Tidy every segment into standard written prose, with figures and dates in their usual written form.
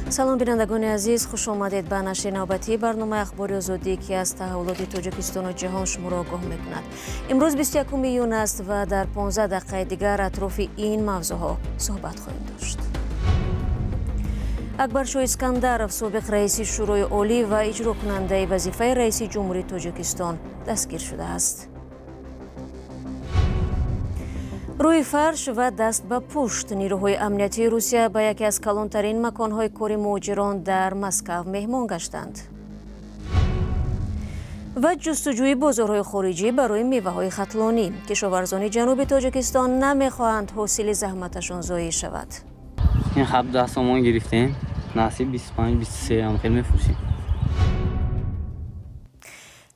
Салом, бинандагони азиз, хуш омадед ба нашри навбатии барномаи Ахбори Озодӣ, ки аз таҳаввулоти Тоҷикистону ҷаҳон шуморо огоҳ мекунад. Имрӯз 21 июн аст ва дар 15 дақиқаи дигар атрофи ин мавзӯъҳо суҳбат хоҳем дошт. Акбаршоҳ Искандаров, собиқ раиси Шӯрои Олӣ ва иҷрокунандаи вазифаи раиси Ҷумҳурии Тоҷикистон, дастгир шудааст. Рӯи фарш ва даст ба пушт, нирӯҳои амниятии Русия ба яке аз калонтарин маконҳои кори муҳоҷирон дар Москав меҳмон гаштанд. Ва ҷустуҷӯи бозорҳои хориҷӣ барои меваҳои хатлонӣ. Кишоварзони ҷануби Тоҷикистон намехоҳанд ҳосили заҳматашон зоеъ шавад. Ин 17 сомон гирифтем, насиб 25, 23 ҳам хел мефурӯшем.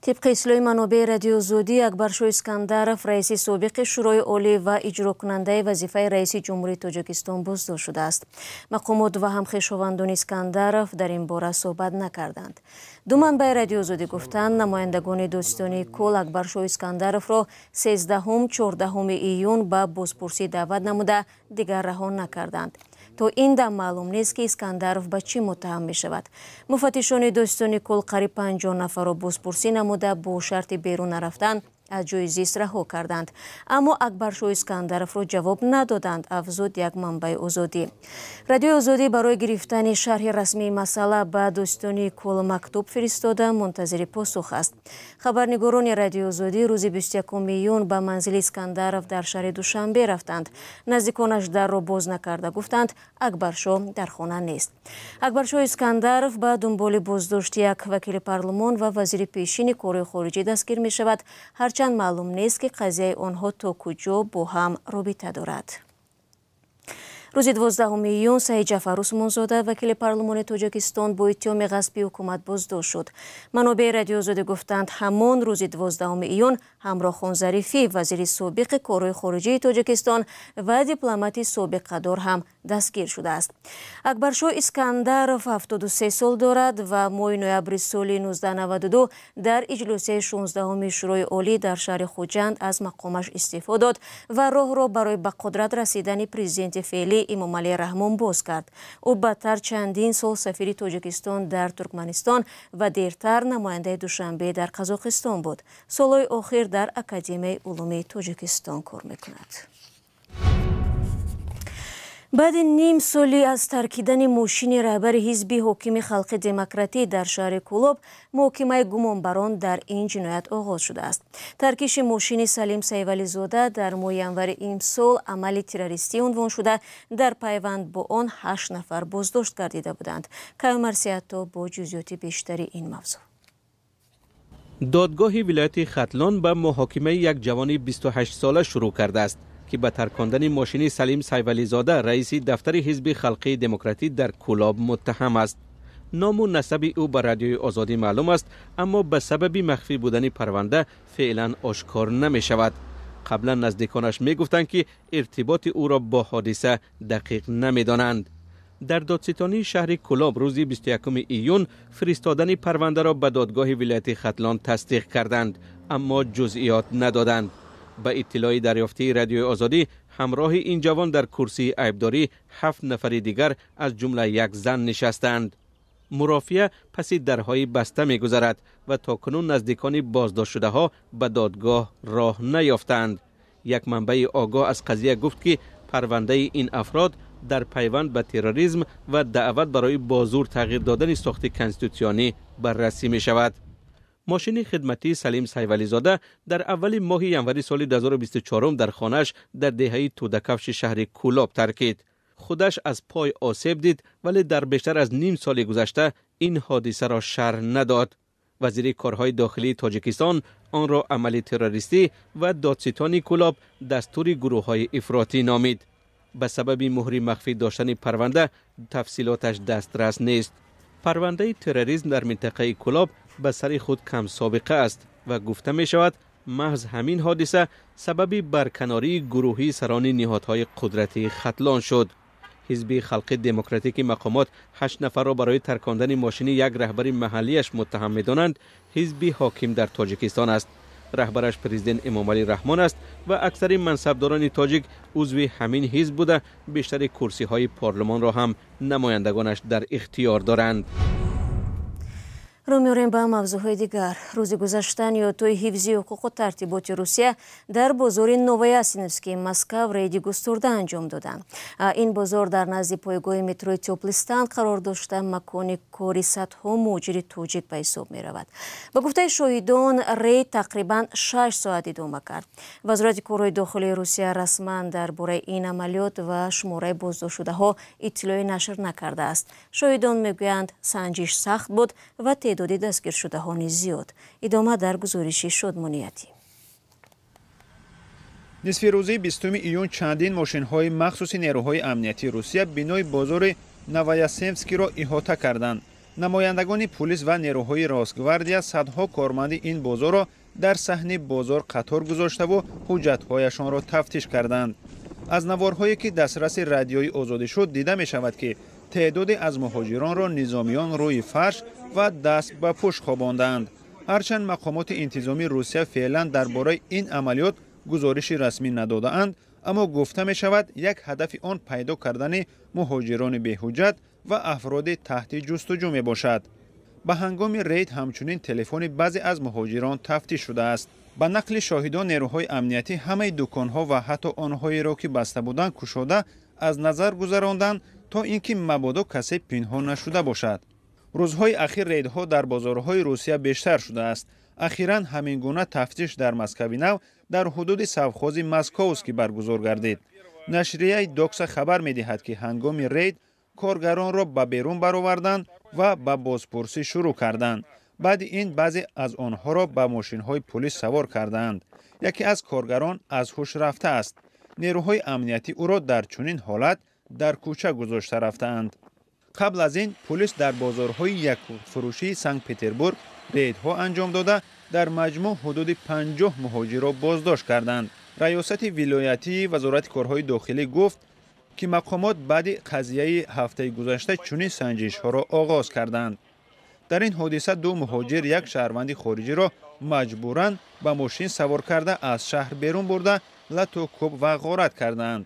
Тибқи ислоҳи манобеи Радиои Озодӣ, Акбаршоҳ Искандаров, раиси собиқи Шӯрои Олӣ ва иҷрокунандаи вазифаи раиси Ҷумҳурии Тоҷикистон, боздошт шудааст. Мақомот ва ҳамхешовандони Искандаров дар ин бора суҳбат накарданд. Ду манбаи Радиои Озодӣ гуфтанд, намояндагони додситонии кул Акбаршоҳ Искандаровро 13-14 июн ба бозпурсӣ даъват намуда, дигар раҳо накарданд. То ин дам маълум нест, ки Искандаров ба чӣ муттаҳам мешавад. Муфаттишони додситони кул қариб 50 нафарро бозпурсӣ намуда, бо шарти берун нарафтан аз ҷои зист раҳо карданд. Аммо Акбаршоҳ Искандаровро ҷавоб надоданд, афзуд як манбаи Озодӣ. Радиои Озодӣ барои гирифтани шарҳи расмии масъала ба додситонии кул мактуб фиристода, мунтазири посух аст. Хабарнигорони Радиои Озодӣ рӯзи 21 июн ба манзили Искандаров дар шаҳри Душанбе рафтанд. Наздиконаш дарро боз накарда, гуфтанд, Акбаршоҳ дар хона нест. Акбаршоҳ Искандаров ба дунболи боздошти як вакили парлумон ва вазири пешини корҳои хориҷӣ дастгир мешавад, ҳарчанд маълум нест, ки қазияи онҳо то куҷо бо ҳам робита дорад. Рӯзи 12 июн Саид Ҷафар Усмонзода, вакили парлумони Тоҷикистон, бо иттиҳоми ғасби ҳукумат боздошт шуд. Манобеи Радиои Озодӣ гуфтанд, ҳамон рӯзи 12 июн Ҳамроҳхон Зарифӣ, вазири собиқи корҳои хориҷии Тоҷикистон ва дипломати собиқадор, ҳам дастгир шудааст. Акбаршоҳ Искандаров 73 сол дорад ва моҳи ноябри соли 1992 дар иҷлосияи 16 Шӯрои Олӣ дар шаҳри Хуҷанд аз мақомаш истеъфо дод ва роҳро барои ба қудрат расидани президенти феълӣ Эмомалӣ Раҳмон боз кард. Ӯ баъдтар чандин сол сафири Тоҷикистон дар Туркманистон ва дертар намояндаи Душанбе дар Қазоқистон буд. Солҳои охир дар Академияи улуми Тоҷикистон кор мекунад. Баъди ним соли аз таркидани мошини раҳбари ҳизби ҳокими Халқи Демократӣ дар шаҳри Кӯлоб, муҳокимаи гумонбарон дар ин ҷиноят оғоз шудааст. Таркиши мошини Салим Сайвализода дар моҳи январи имсол амали террористӣ унвон шуда, дар пайванд бо он ҳашт нафар боздошт гардида буданд. Каюмарсиятто бо ҷузъиёти бештари ин мавзӯъ. Додгоҳи вилояти Хатлон ба муҳокимаи як ҷавони 28 сола шурӯъ кардааст, ки ба таркондани мошини Салим Сайвализода, раиси дафтари ҳизби Халқии Демократӣ дар Кӯлоб, муттаҳам аст. Ному насаби ӯ ба Радиои Озодӣ маълум аст, аммо ба сабаби махфӣ будани парванда феълан ошкор намешавад. Қаблан наздиконаш мегуфтанд, ки иртиботи ӯро бо ҳодиса дақиқ намедонанд. Дар додситонии шаҳри Кӯлоб рӯзи 21 июн фиристодани парвандаро ба додгоҳи вилояти Хатлон тасдиқ карданд, аммо ҷузъиёт надоданд. Ба иттилои дарёфтии Радиои Озодӣ, ҳамроҳи ин ҷавон дар курсии айбдорӣ ҳафт нафари дигар, аз ҷумла як зан, нишастаанд. Мурофиа паси дарҳои баста мегузарад ва то кунун наздикони боздоштшудаҳо ба додгоҳ роҳ наёфтаанд. Як манбаи огоҳ аз қазия гуфт, ки парвандаи ин афрод дар пайванд ба терроризм ва даъват барои бо зур тағйир додани сохти конститутсионӣ баррасӣ мешавад. Мошини хидматии Салим Сайвализода дар аввали моҳи январи соли 2024 дар хонааш дар деҳаи Тӯдакавши шаҳри Кӯлоб таркид. Худаш аз пой осеб дид, вале дар бештар аз ним соли гузашта ин ҳодисаро шарҳ надод. Вазири корҳои дохилии Тоҷикистон онро амали террористӣ ва додситони Кӯлоб дастури гурӯҳҳои ифротӣ номид. Ба сабаби муҳри махфӣ доштани парванда тафсилоташ дастрас нест. Парвандаи терроризм дар минтақаи Кӯлоб ба сари худ кам собиқа аст ва гуфта мешавад, маҳз ҳамин ҳодиса сабаби барканории гурӯҳии сарони ниҳодҳои қудратии Хатлон шуд. Ҳизби Халқи Демократӣ, ки мақомот ҳашт нафарро барои таркондани мошини як раҳбари маҳаллиаш муттаҳам медонанд, ҳизби ҳоким дар Тоҷикистон аст. Раҳбараш президент Эмомалӣ Раҳмон аст ва аксари мансабдорони тоҷик узви ҳамин ҳизб буда, бештари курсиҳои парлумонро ҳам намояндагонаш дар ихтиёр доранд. Рӯ меорем ба мавзӯъҳои дигар. Рӯзи гузашта ниҳодҳои ҳифзи ҳуқуқу тартиботи Русия дар бозори Новоясиновскии Москав рейди густурда анҷом доданд. Ин бозор дар назди пойгоҳи метрои Тёплистан қарор дошта, макони кори садҳо муҳоҷири тоҷик ба ҳисоб меравад. Ба гуфтаи шоҳидон, рейд тақрибан 6 соат идома кард. Вазорати корҳои дохилии Русия расман дар бораи ин амалиёт ва шумораи боздоштшудаҳо иттилоъе нашр накардааст. Шоҳидон мегӯянд, санҷиш сахт буд ва теъдоди дастгиршудаҳо низ зиёд. Идома дар гузориши Шодмониятӣ. Нисфи рӯзи 20 июн чандин мошинҳои махсуси нерӯҳои амниятии Русия бинои бозори Новоясенскиро иҳота карданд. Намояндагони пулис ва нерӯҳои Росгвардия садҳо корманди ин бозорро дар саҳни бозор қатор гузоштаву ҳуҷҷатҳояшонро тафтиш карданд. Аз наворҳое ки дастраси радиои Озодӣ шуд, дида мешавад, ки теъдоде аз муҳоҷиронро низомиён рӯи фарш ва даст ба пушт хобондаанд. Ҳарчанд мақомоти интизомии Русия феълан дар бораи ин амалиёт гузориши расмӣ надодаанд, аммо гуфта мешавад, як ҳадафи он пайдо кардани муҳоҷирони беҳуҷҷат ва афроди таҳти ҷустуҷӯ мебошад. Ба ҳангоми рейд ҳамчунин телефони баъзе аз муҳоҷирон тафтиш шудааст. Ба нақли шоҳидон, нерӯҳои амниятӣ ҳамаи дуконҳо ва ҳатто онҳоеро ки баста буданд кушода аз назар гузаронданд, то ин ки мабодо касе пинҳон нашуда бошад. Рӯзҳои ахир рейдҳо дар бозорҳои Русия бештар шудааст. Ахиран ҳамин гуна тафтиш дар Москави нав дар ҳудуди совхози Московский баргузор гардид. Нашрияи Докса хабар медиҳад, ки ҳангоми рейд коргаронро ба берун бароварданд ва ба бозпурсӣ шурӯъ карданд. Баъди ин баъзе аз онҳоро ба мошинҳои пулис савор кардаанд. Яке аз коргарон аз ҳуш рафтааст. Нерӯҳои амниятӣ ӯро дар чунин ҳолат дар кӯча гузошта рафтаанд. Қабл аз ин пулис дар бозорҳои якфурӯшии Санкт-Петербург рейдҳо анҷом дода, дар маҷмӯъ ҳудуди 50 муҳоҷирро боздошт карданд. Раёсати вилоятии Вазорати корҳои дохилӣ гуфт, ки мақомот баъди қазияи ҳафтаи гузашта чунин санҷишҳоро оғоз карданд. Дар ин ҳодиса ду муҳоҷир як шаҳрванди хориҷиро маҷбуран ба мошин савор карда аз шаҳр берун бурда, лату кӯб ва ғорат кардаанд.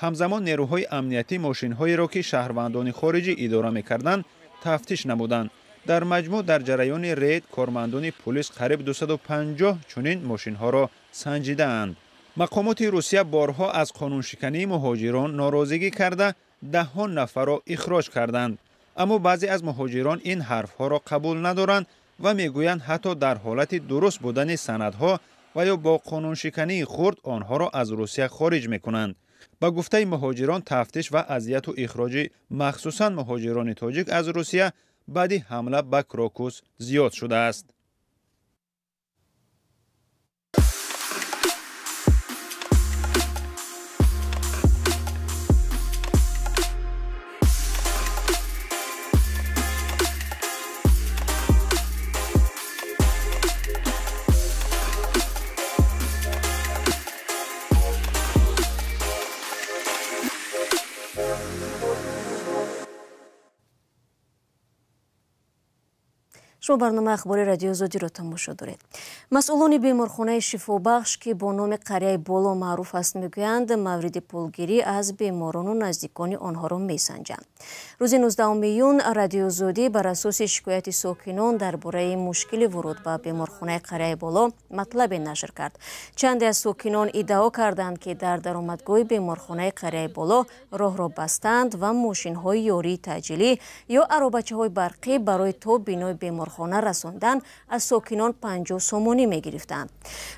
Ҳамзамон нерӯҳои амниятӣ мошинҳоеро ки шаҳрвандони хориҷӣ идора мекарданд тафтиш намуданд. Дар маҷмӯъ дар ҷараёни рейд кормандони пулис қариб 250 чунин мошинҳоро санҷидаанд. Мақомоти Русия борҳо аз қонуншикании муҳоҷирон норозигӣ карда, даҳҳо нафарро ихроҷ карданд. Аммо баъзе аз муҳоҷирон ин ҳарфҳоро қабул надоранд ва мегӯянд, ҳатто дар ҳолати дуруст будани санадҳо ва ё бо қонуншикании хурд онҳоро аз Русия хориҷ мекунанд. Ба гуфтаи муҳоҷирон, тафтиш ва азияту ихроҷи махсусан муҳоҷирони тоҷик аз Русия баъди ҳамла ба Крокус зиёд шудааст. Шумо барномаи ахбори Радиои Озодиро тамошо доред. Масъулони беморхонаи Шифобахш, ки бо номи қарияи Боло маъруф аст, мегӯянд, мавриди пулгирӣ аз беморону наздикони онҳоро месанҷанд. Рӯзи 19 июн Радиои Озодӣ бар асоси шикояти сокинон дар бораи мушкили вуруд ба беморхонаи қарияи Боло матлабе нашр кард. Чанде аз сокинон иддао карданд, ки дар даромадгоҳи беморхонаи қарияи Боло роҳро бастанд ва мошинҳои ёрии таъҷилӣ ё аробачаҳои барқӣ барои то бинои беморхона расондан аз сокинон 50 сомонӣ мегирифтанд.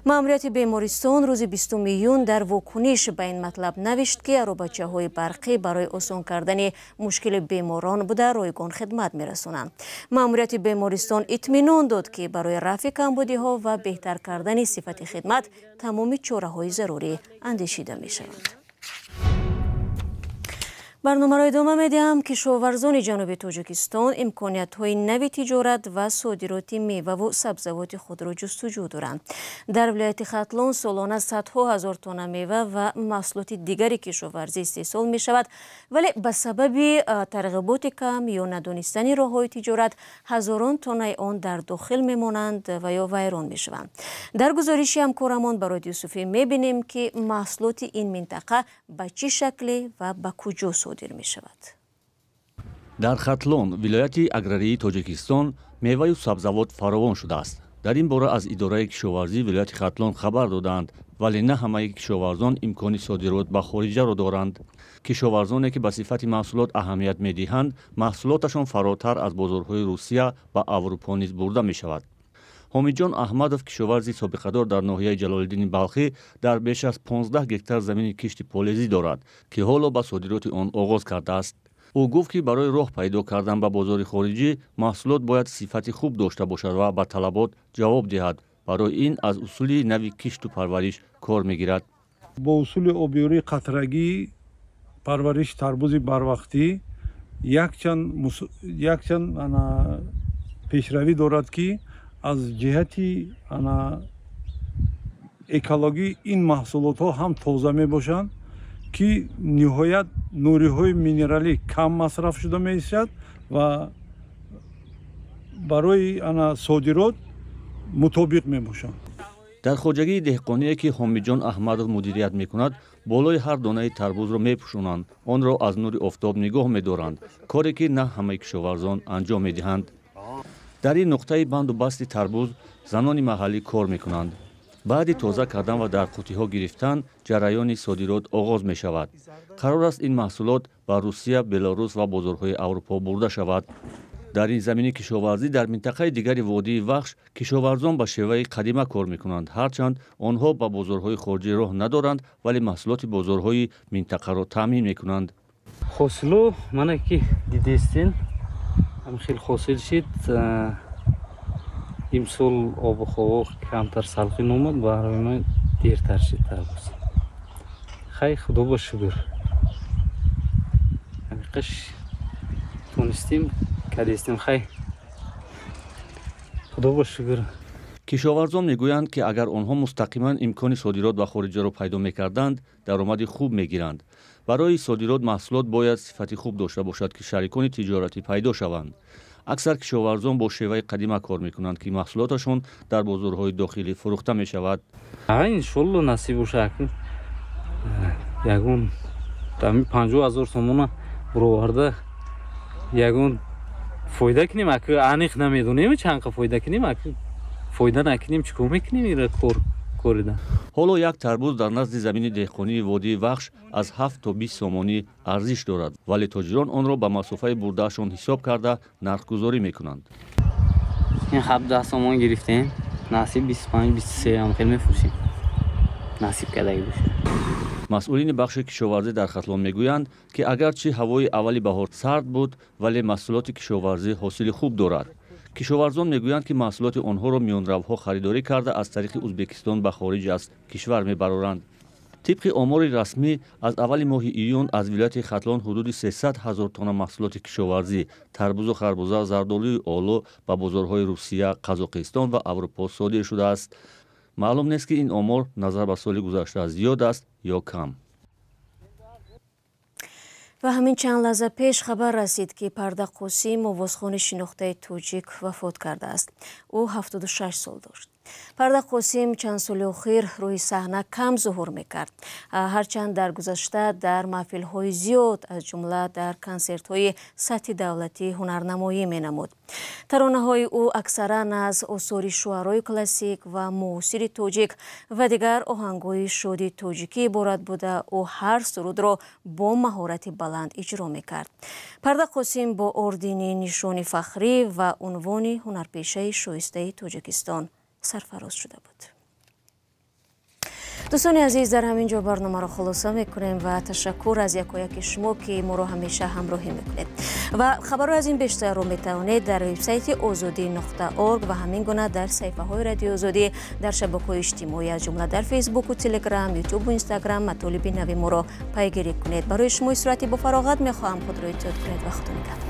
Маъмурияти бемористон рӯзи 20 июн дар вокуниш ба ин матлаб навишт, ки аробачаҳои барқӣ барои осон кардани мушкили беморон буда ройгон хидмат мерасонанд. Маъмурияти бемористон итминон дод, ки барои рафъи камбудиҳо ва беҳтар кардани сифати хидмат тамоми чораҳои зарурӣ андешида мешаванд. Барномаро идома медиҳам. Кишоварзони ҷануби Тоҷикистон имкониятҳои нави тиҷорат ва содироти меваву сабзавоти худро ҷустуҷӯ доранд. Дар вилояти Хатлон солона садҳо ҳазор тонна мева ва маҳсулоти дигари кишоварзӣ истеҳсол мешавад, вале ба сабаби тарғиботи кам ё надонистани роҳҳои тиҷорат ҳазорон тоннаи он дар дохил мемонанд ва ё вайрон мешаванд. Дар гузориши ҳамкорамон Бароди Юсуфӣ мебинем, ки маҳсулоти ин минтақа ба чӣ шакле ва ба куҷо содир мешавад. Дар Хатлон, вилояти аграрии Тоҷикистон, меваю сабзавот фаровон шудааст. Дар ин бора аз идораи кишоварзии вилояти Хатлон хабар додаанд, вале на ҳамаи кишоварзон имкони содирот ба хориҷаро доранд. Кишоварзоне ки ба сифати маҳсулот аҳамият медиҳанд, маҳсулоташон фаротар аз бозорҳои Русия ба Аврупо низ бурда мешавад. Ҳомиҷон Аҳмадов, кишоварзи собиқадор дар ноҳияи Ҷалолиддини Балхӣ, дар беш аз 15 гектар замини кишти полезӣ дорад, ки ҳоло ба содироти он оғоз кардааст. Ӯ гуфт, ки барои роҳ пайдо кардан ба бозори хориҷӣ маҳсулот бояд сифати хуб дошта бошад ва ба талабот ҷавоб диҳад. Барои ин аз усули нави кишту парвариш кор мегирад. Бо усули обёрии қатрагӣ, парвариши тарбузи барвақтӣ якчанд пешравӣ дорад, ки аз ҷиҳати экологӣ ин маҳсулотҳо ҳам тоза мебошанд, ки ниҳоят нуриҳои минералӣ кам масраф шуда меистад ва барои содирот мутобиқ мебошанд. Дар хоҷагии деҳқоние, ки Ҳомиҷон Аҳмадов мудирият мекунад, болои ҳар донаи тарбузро мепӯшонанд, онро аз нури офтоб нигоҳ медоранд, коре ки на ҳамаи кишоварзон анҷом медиҳанд. Дар ин нуқтаи банду басти тарбуз занони маҳаллӣ кор мекунанд. Баъди тоза кардан ва дар қуттиҳо гирифтан ҷараёни содирот оғоз мешавад. Қарор аст ин маҳсулот ба Русия, Беларус ва бозорҳои Аврупо бурда шавад. Дар ин замини кишоварзӣ дар минтақаи дигари водии Вахш кишоварзон ба шеваи қадима кор мекунанд. Ҳарчанд онҳо ба бозорҳои хориҷӣ роҳ надоранд, вале маҳсулоти бозорҳои минтақаро таъмин мекунанд. Ҳосило мана ки дидестин, ҳам хел ҳосил шид. Имсол обу ҳаво камтар салқин омад, барои ман дертар шид тарбуз. Хай, худо ба шукр, ҳамиқаш тонистем, кадестем. Хай, худо ба шукр. Кишоварзон мегӯянд, ки агар онҳо мустақиман имкони содирот ба хориҷаро пайдо мекарданд, даромади хуб мегиранд. Барои содирот маҳсулот бояд сифати хуб дошта бошад, ки шарикони тиҷоратӣ пайдо шаванд. Аксар кишоварзон бо шеваи қадима кор мекунанд, ки маҳсулоташон дар бозорҳои дохилӣ фурӯхта мешавад. Иншолло насиб боша, ягон 50,000 сомона бароварда ягон фоида кунем. Аки аниқ намедонем чанд қа фоида кунем, аки фоида накунем чӣ кор мекунем ира кор корида. Ҳоло як тарбуз дар назди замини деҳқонии водии Вахш аз 7 то 20 сомонӣ арзиш дорад, вале тоҷирон онро ба масофаи бурдаашон ҳисоб карда нархгузорӣ мекунанд. Ин 17 сомон гирифтем, насиб 25 23 ҳам хел мефурӯшем, насиб кардагӣ бошад. Масъулини бахши кишоварзӣ дар Хатлон мегӯянд, ки агарчи ҳавои аввали баҳор сард буд, вале маҳсулоти кишоварзӣ ҳосили хуб дорад. Кишоварзон мегӯянд, ки маҳсулоти онҳоро миёнравҳо харидорӣ карда аз тариқи Узбекистон ба хориҷ аз кишвар мебароранд. Тибқи омори расмӣ, аз аввали моҳи июн аз вилояти Хатлон ҳудуди 300,000 тонна маҳсулоти кишоварзӣ, тарбузу харбуза, зардолуи олу ба бозорҳои Русия, Қазоқистон ва Аврупо содир шудааст. Маълум нест, ки ин омор назар ба соли гузашта зиёд аст ё кам. Ва ҳамин чанд лаҳза пеш хабар расид, ки Парда Қосим, овозхони шинохтаи тоҷик, вафот кардааст. Ӯ 76 сол дошт. Парда Қосим чанд соли охир рӯи саҳна кам зуҳур мекард. Ҳарчанд дар гузашта дар маҳфилҳои зиёд, аз ҷумла дар консертҳои сатҳи давлатӣ ҳунарнамоӣ менамуд. Таронаҳои ӯ аксаран аз осори шуарои классик ва муосири тоҷик ва дигар оҳангҳои шоди тоҷикӣ иборат буда, ӯ ҳар сурудро бо маҳорати баланд иҷро мекард. Парда Қосим бо ордени Нишони Фахрӣ ва унвони ҳунарпешаи шоистаи Тоҷикистон сарфароз шуда буд. Дӯстони азиз, дар ҳамин ҷо барномаро хулоса мекунем ва ташаккур аз якояки шумо, ки моро ҳамеша ҳамроҳӣ мекунед. Ва хабарҳо аз ин бештарро метавонед дар вебсайти озодӣ.org ва ҳамин гуна дар саҳифаҳои Радиои Озодӣ дар шабакаҳои иҷтимоӣ, аз ҷумла дар Фейсбуку Телеграм, Ютубу Инстаграм матолиби нави моро пайгирӣ кунед. Барои шумо истироҳати бофароғат мехоҳам. Худро эҳтиёт кунед ва Худо нигаҳдор.